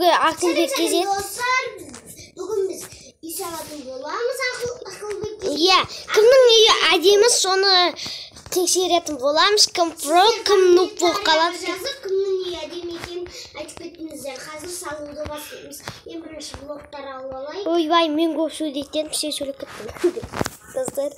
Ақылбек кезет. Достар, бүгін біз үй салатын боламыз Ақылбек кезет. Иә, кімнің үйі әдемі, соны тексеретін боламыз. Кім про, кім нуб болып қалады. Жазып, кімнің үйі әдемі екенін айтып кеттіңіздер. Қазір салуды бастаймыз. Ең бірінші блоктар алып алайық. Ойбай, мен көп сөйлейтін едім, сен сөйлеп кеттің. Достар,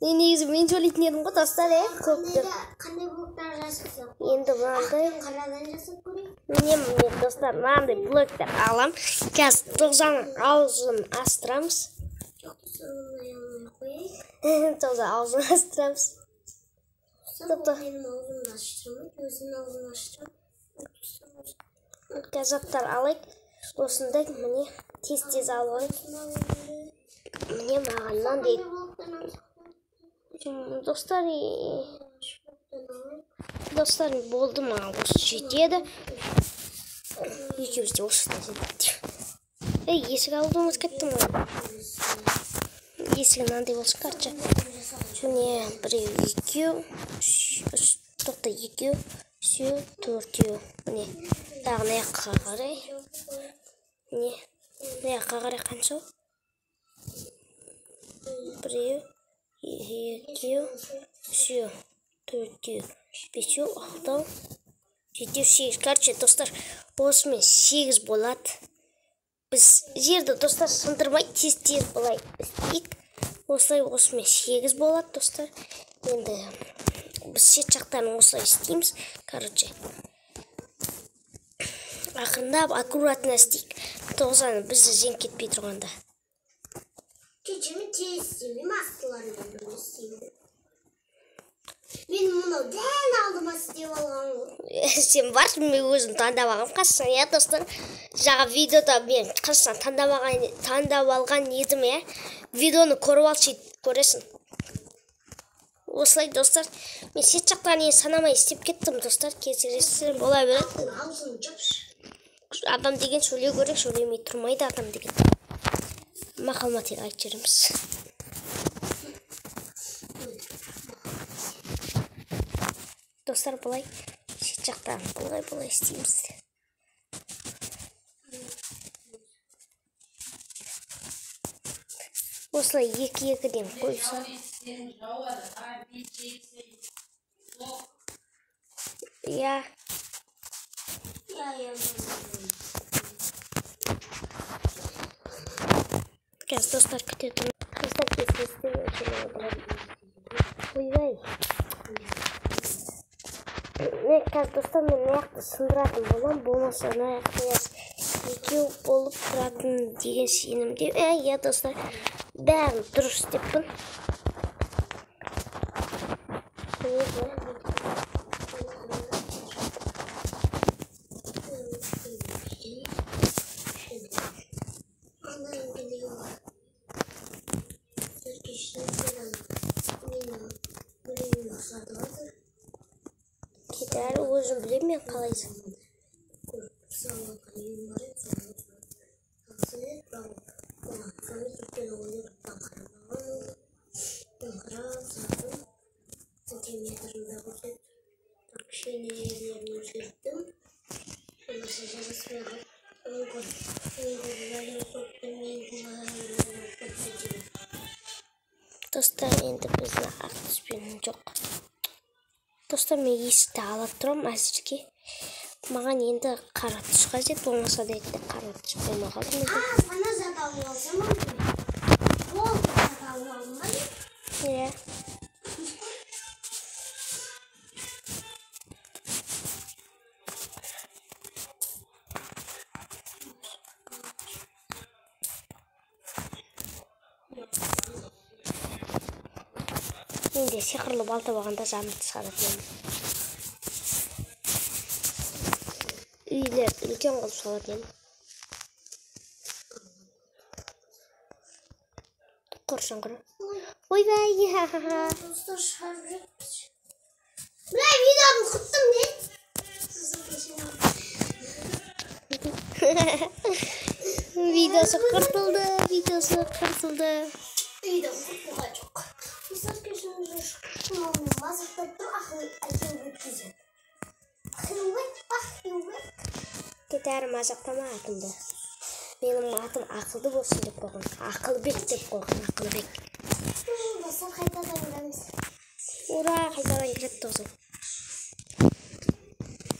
мен негізі мен сөйлейтін едім ғой, достар, көп деп. Қандай блоктар жасасақ? Енді мынандай. Ақтан қарадан жасап көрейік. Міне, міне, достар, мынандай блоктар алам. Қазір Тоғжанның аузын астырамыз. Жоқ, достар, ондай алмай қояйық. Тоғжан аузын астырамыз. Тоқта. Менің аузымды аштырмайды, өзінің аузын аштырады. Қазір заттар алайық. Осындай, міне, тез-тез алып алайық. Міне, маған мынандай. Достар, достар, болды, маған осы жетеді. Екеуміз де осыдан жетеді. Ей, есік алуды ұмытып кеттім ғой. Есігі мынандай болсын, короче. Міне, біреу, екеу, үш, тоқта, екеу, үшеу, төртеу. Міне, тағы мына жаққа қарай. Міне, мына жаққа қарай қанша? Біреу, екеу, үшеу, төртеу, бесеу, алтау, жетеу, сегіз. Короче, достар, осымен 8 болады. Біз жерді, достар, сындырмай тез-тез былай істейік. Осылай осымен 8 болады, достар. Енді біз шет жақтарын осылай істейміз. Короче, ақырындап, аккуратно істейік. Тоғжан бізді жеңіп кетпей тұрғанда. Кешірім, тез істемеймін, астыларынан бірге істеймін. Мен мынау дәл алдыма істеп алған ғой. Сен барсың, мен өзім таңдап алғам қашан, иә, достар. Жаңа видеода мен қашан таңдап алған едім, иә. Видеоны көріп ал, сөйтіп көресің. Осылай, достар, мен шет жақтан енді санамай істеп кеттім, достар. Кешіресіздер, бола береді. Аузын жапшы. Адам деген сөйлеу керек, сөйлемей тұрмайды адам деген. Мақал-мәтел айтып жібереміз. Достар, былай шет жақтан былай-былай істейміз. Осылай екі-екіден қойса. Иә. Қазір достар күте тұрыңыз. Достар, кесесіздер, ойбай. Мен қазір, достар, мен мына жақты сындыратын боламын, болмаса мына жақты екеу болып тұратын деген сенімде. Иә, достар, бәрін дұрыс істеппін. Кетәрі өзім білемін мен қалай. Достар, енді біздің ақ түспен жоқ. Достар, мен есікті ала тұрамын әзірге. Маған енді қара түс қажет, болмаса да енді қара түс болмай қалды менде. Ана зат алып алсам ол зат алып алдым ба? Иә. Менде сиқырлы балта болғанда жанымды шығаратын едім. Үйлер үлкен қылып салатын едім. Қоршан қора. Ойбай, ха-ха-ха. Достар, шығарып жатырмыз. Мына видеоны құрттым не? Видеосы құртылды, видеосы құртылды. Видео құртылған жоқ. Достар, кешіріңіздер, мазақтап тұр, ақыл өткізеді. Ақылбек, ақылбек. Кет әрі мазақтама атымды. Менің атым ақылды болсын деп қойған. Ақылбек деп қойған, Ақылбек. Достар, қайтадан кіреміз. Ура, қайтадан кіреді тосын.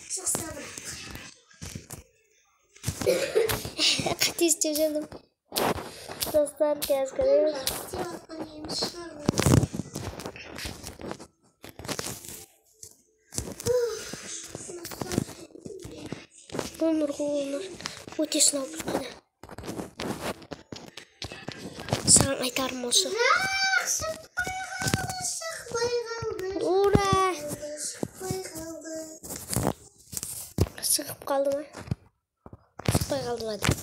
Шықса бірақ. Қате істеп жүрдім. Достар, қазір кіреміз. Істеп жатқан емес шығар. Өмір ғой, өмір. Өте сынау бір күні. Саған айтарым осы. Бірақ шықпай қалды, шықпай қалды. Ура! Шықпай қалды. Шығып қалды ма? Шықпай қалды ма деп.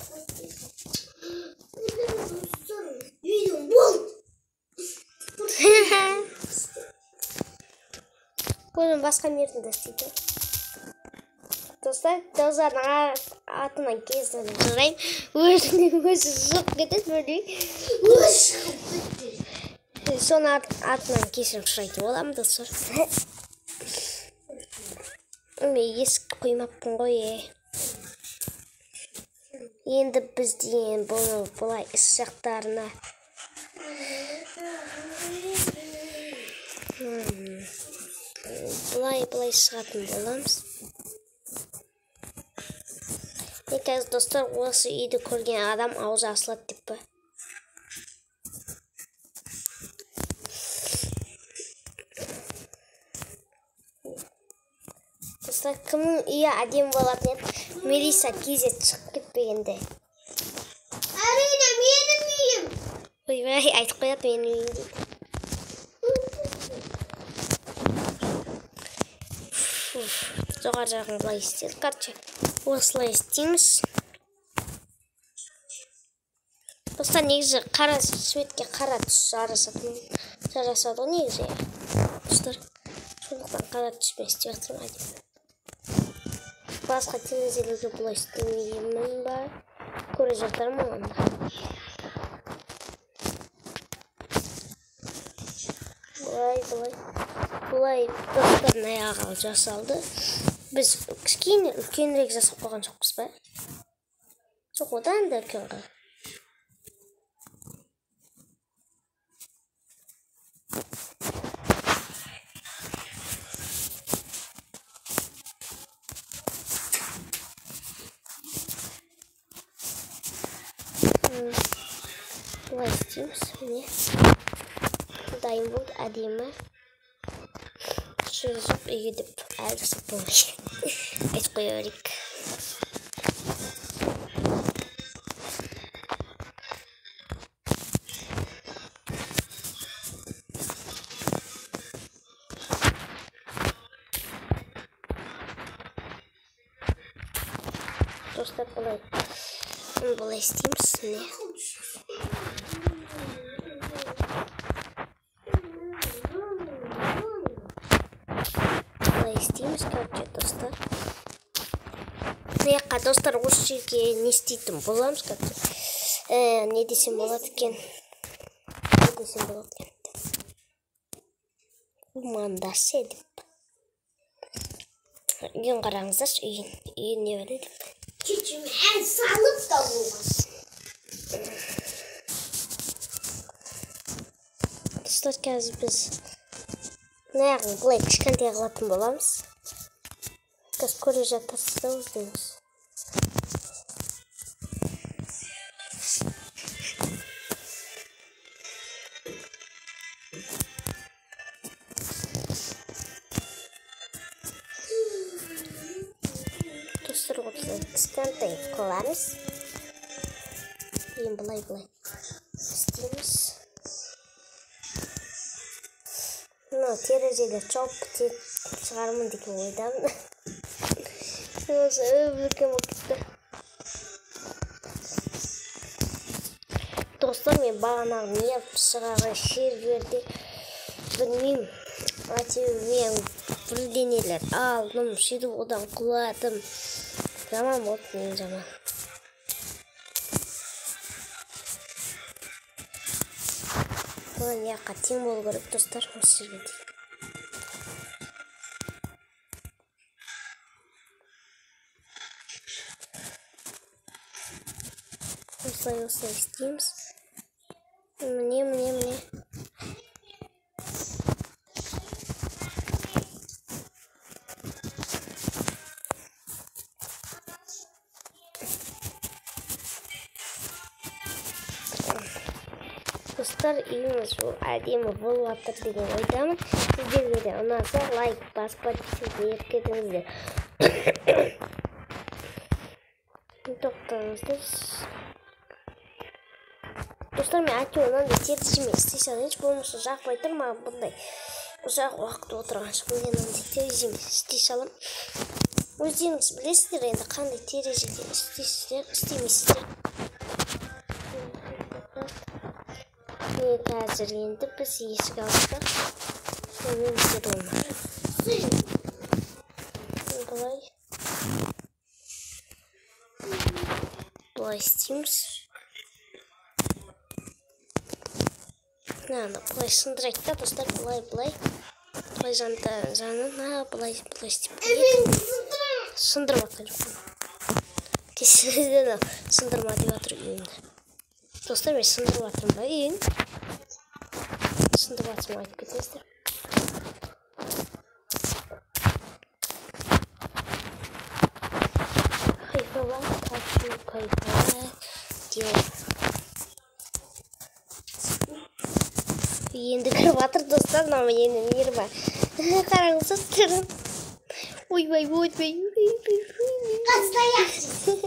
Үйдің болды. Өзім басқа мерзімде істейді. Достар, достардың атынан кесірін сұрайын. Өзінің өзі шығып кетеді, білмеймін. Өзі шығып кетті. Соның атынан кешірім сұрайтын боламын, достар. Мен есік қоймаппын ғой, е. Енді біз деген бұны былай іс жақтарына былай-былай шығатын боламыз. Мен қазір, достар, осы үйді көрген адам аузы ашылады деп па? Достар, кімнің үйі әдемі болатын еді? Мелиса кезет шығып кетпегенде. Әрине, менің үйім. Ойбай, айтып қояды менің үйім дейді. Жоғары жағын былай істедік, короче. Осылай істейміз. Достар, негізі қара светке қара түс жарасады ғой негізі. Достар, сондықтан қара түспен істеп жатырмын әдемі. Басқа терезелерге бұлай істемеймін ба? Көре жатармын онда. Былай, былай. Былай достардың аяғы жасалды. Біз кішкене үлкенірек жасап қойған жоқпыз ба? Жоқ, одан да үлкен ғой. Былай істейміз, міне. Дайын болды, әдемі. Жүргізіп үйге деп әлі жасап болмай. Айтып қоя берейік. Достар, былай істейміз, міне. Былай істейміз, короче, достар. Мына жаққа, достар, осы жерге не істейтін боламыз, короче. Не десем болады екен? Не десем болады екен? Кумандашы деп. Үйін қараңыздаршы, үйін. Үйін не бар деп. Кешім ән салып та болған. Достар, қазір біз мына жағын былай кішкентай қылатын боламыз. Қазір көре жатасыздар өздеріңіз. Достар, осылай кішкентай қыламыз. Кейін былай-былай істейміз. Мынау терезелер жауып бітеді шығармын деген ойдамын. Осы үлкен болып кетті. Достар, мен бағанағы не шығарған серверде білмеймін. Әйтеуір мен бірдеңелер алдым, сөйтіп одан құладым. Жаман болды, мен жаман. Бұны мына жаққа тең болу керек, достар, осы жерге дейін. Осылай, осылай істейміз. Міне, міне, міне. Достар, үйіміз әдемі болып жатыр деген ойдамын. Сіздерге де ұнаса лайк басып подписываться етіп кетіңіздер. Тоқтаңыздар. Достар, мен әйтеуір мынандай тереземен істей салайыншы, болмаса жақпай тұр маған бұндай ұзақ уақыт отырғанша. Мен мынандай тереземен істей саламын. Өздеріңіз білесіздер енді қандай терезеде істейсіздер, істемейсіздер. Міне қазір енді біз есік алдық. Сонымен бізге болмады. Былай. Былай істейміз. Мынаны былай сындырайық та, достар, былай, былай. Былай жанына, былай, былай істеп. Сындырып жатқан жоқпын. Кешіріңіздер, сындырма деп жатыр үйімді. Достар, мен сындырып жатырмын ба үйін? Сындырып жатсам айтып кетіңіздер. Кайфовать, хочу кайфовать. Енді кіріп жатыр, достар, мынау енді нерві. Қараңыздар түрін. Ойбай, ойбай. Настоящий.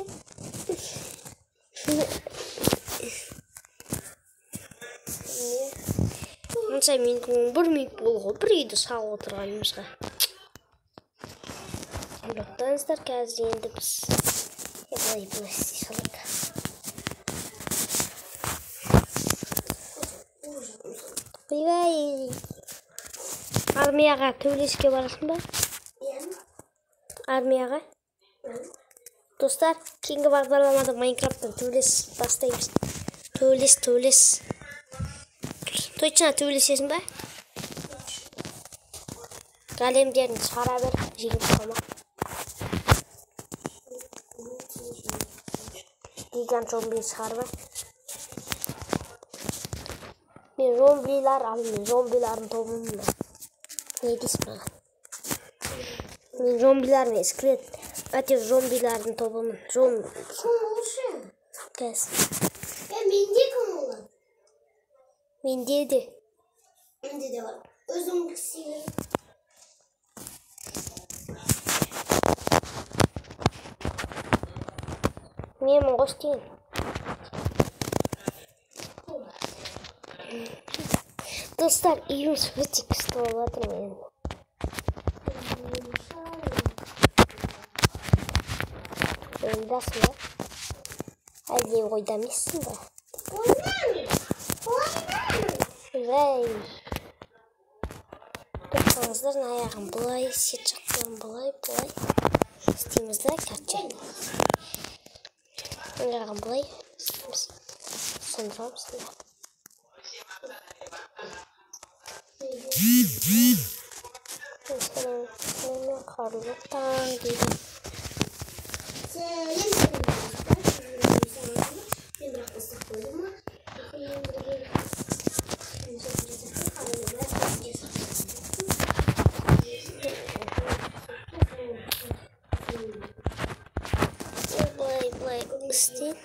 Мынша минут, 11 минут болды ғой, бір үйді салып отырғанымызға. Тоқтаңыздар, қазір енді біз былай былай істей салайық. Ойбай. Армияға төбелеске барасың ба? Армияға? Достар, кейінгі бағдарламада Майнкрафттан төбелес бастаймыз. Төбелес, төбелес. Точно төбелесесің ба? Големдерін шығара бер, жеңіп қалма. Гигант зомби шығарма. Мен зомбилар ал, мен зомбилардың тобымын. Не дейсің маған? Мен зомбилар мен скелет, әйтеуір зомбилардың тобымын. Кім болшы? Қазір. Менде кім болады? Менде де. Менде де бар. Өзің кісі. Менмін ғой істеген. Достар, үйіміз өте күшті болып жатыр менің. Ойдасың ба? Әлде ойда емессің ба? Ойбай. Тоқтаңыздар, аяғын былай, шет жақтарын былай, былай істейміз да, короче. Аяғын былай істейміз. Сындырамыз да. Қарлы таң дейді. Сәлем, сәлем, достар. Мен бірақ бастап қойдым. Былай, былай істейін.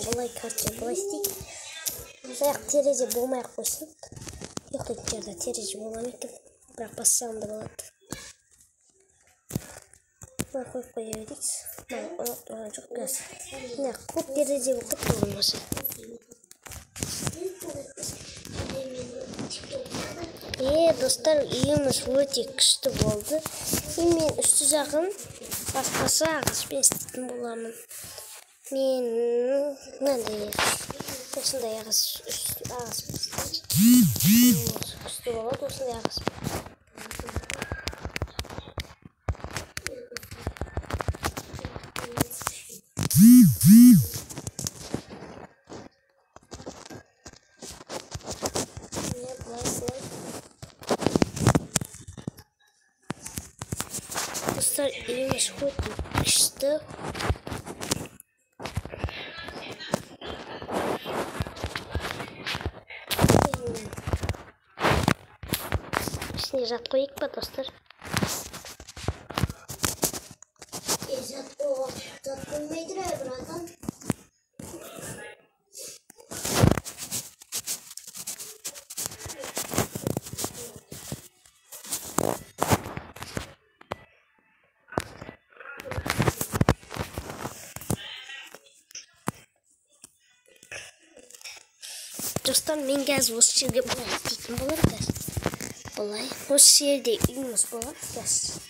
Былай короче, былай істейік. Аяқ терезе болмай ақ қойсын. Ұйықтайтын жерде терезе болмай екен, бірақ бассам да болады. Былай қойып қоя берейік. Жоқ, қазір. Міне, көп терезе болып кетті болмаса. Достар, үйіміз өте күшті болды. И мен үсті жағын басқаша ағашпен істейтін боламын. Мен мынандай осындай ағаш күшті болады, осындай ағаш. Міне, былай, былай. Достар, үйіміз өте күшті. Ішіне жат қояйық па, достар? Жат қоймайды, братан. Достар, мен қазір осы жерге былай істейтін боламын қазір. Былай. Осы жерде үйіміз болады қазір.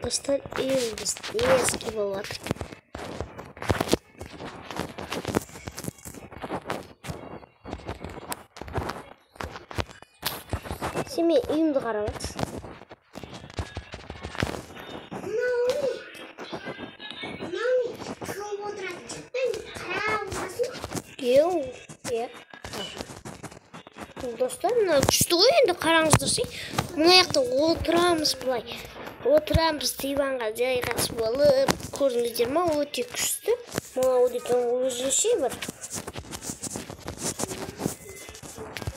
Достар, үйіміз ескі болады. Сен мен үйімді қарап жатсың. Мынау не? Мынау не? Тығылып отыратын жатпаймын, қарап отырасың. Иә. Достар, мынау күшті ғой енді, қараңыздаршы. Мына жақта отырамыз былай. Отырамыз диванға жайғасып алып, көрдіңіздер ма, өте күшті. Мынау дейтін өзінше бір.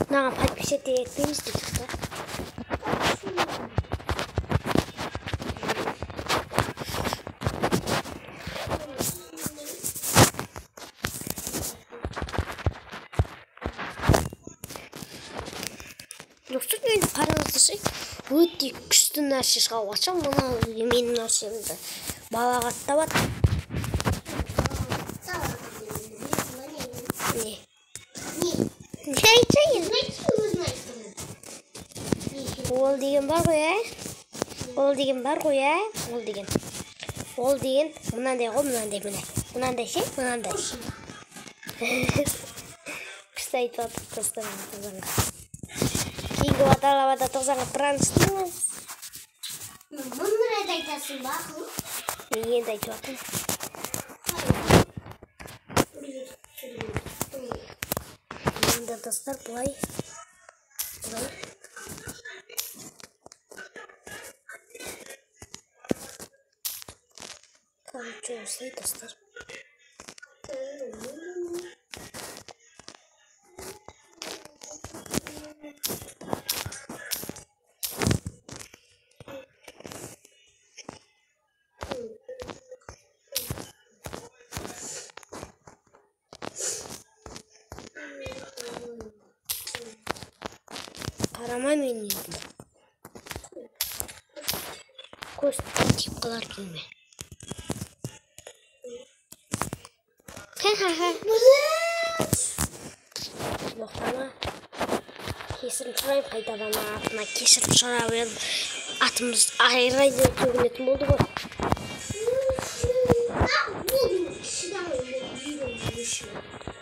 Мынаған подписать етпейміз дейік та. Достар, енді қараңыздаршы, өте күшті нәрсе шығып жатыр. Мынау менің нәрсемді балағаттап жатыр. Не? Не айтайын? Ол деген бар ғой, ә? Ол деген бар ғой, ә? Ол деген. Ол деген мынандай ғой, мынандай міне. Мынандай ше, мынандай. Күшті айтып жатыр достар, тоқсанға. Кейінгі бағдарламада тоқсанға пранк істейміз. Мың рет айтасың ба, ақыл? Мен енді айтып жатырмын. Енді достар, былай. Былай. Короче, осылай, достар. Қарама мен енді. Көз тиіп қалар деймін. Ха-ха-ха. Боқтама. Кешірім сұраймын қайтадан атына кешірім сұрап едім. Атымыз айрай деп төгілетін болды ғой.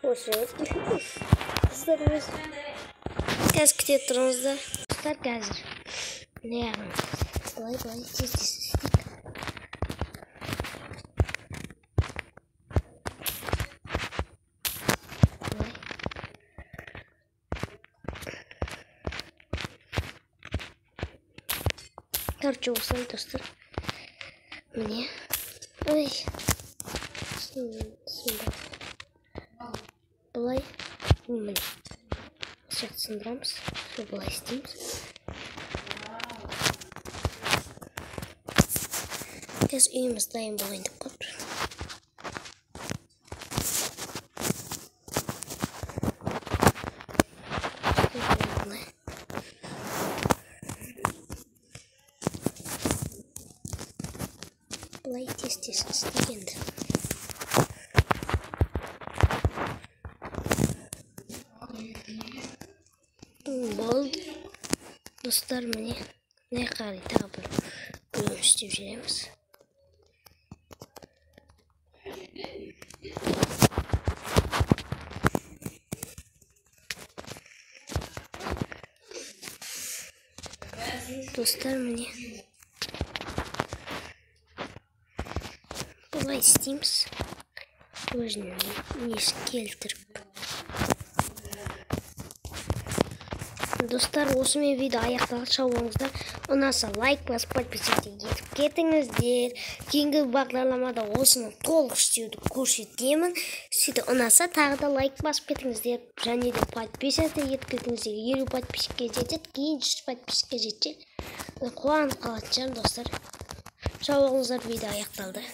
Осы қыздар өз. Қазір күте тұрыңыздар. Достар, қазір. Міне былай былай тез тез істейік. Былай. Короче, осылай, достар. Міне. Ой. Былай. Міне. Осы сындырамыз. Все, былай істейміз. Қазір үйіміз дайын болайын деп қалып. Былай тез-тез істейік енді. Болды. Достар, міне мына қарай тағы бір біреуін істеп жібереміз. Достар, міне бұлай істейміз. Өзінің несін келтіріп. Достар, осымен видео аяқталды. Сау болыңыздар. Ұнаса лайк басып, подписаться етіп кетіңіздер. Кейінгі бағдарламада осыны толық істеуді көрсетемін. Сөйтіп ұнаса тағы да лайк басып кетіңіздер. Және де подписаться етіп кетіңіздер. 50 подписчикке жетеді, кейін 100 подписчикке жетсе, қуанып қалатын шығармын, достар. Сау болыңыздар, видео аяқталды.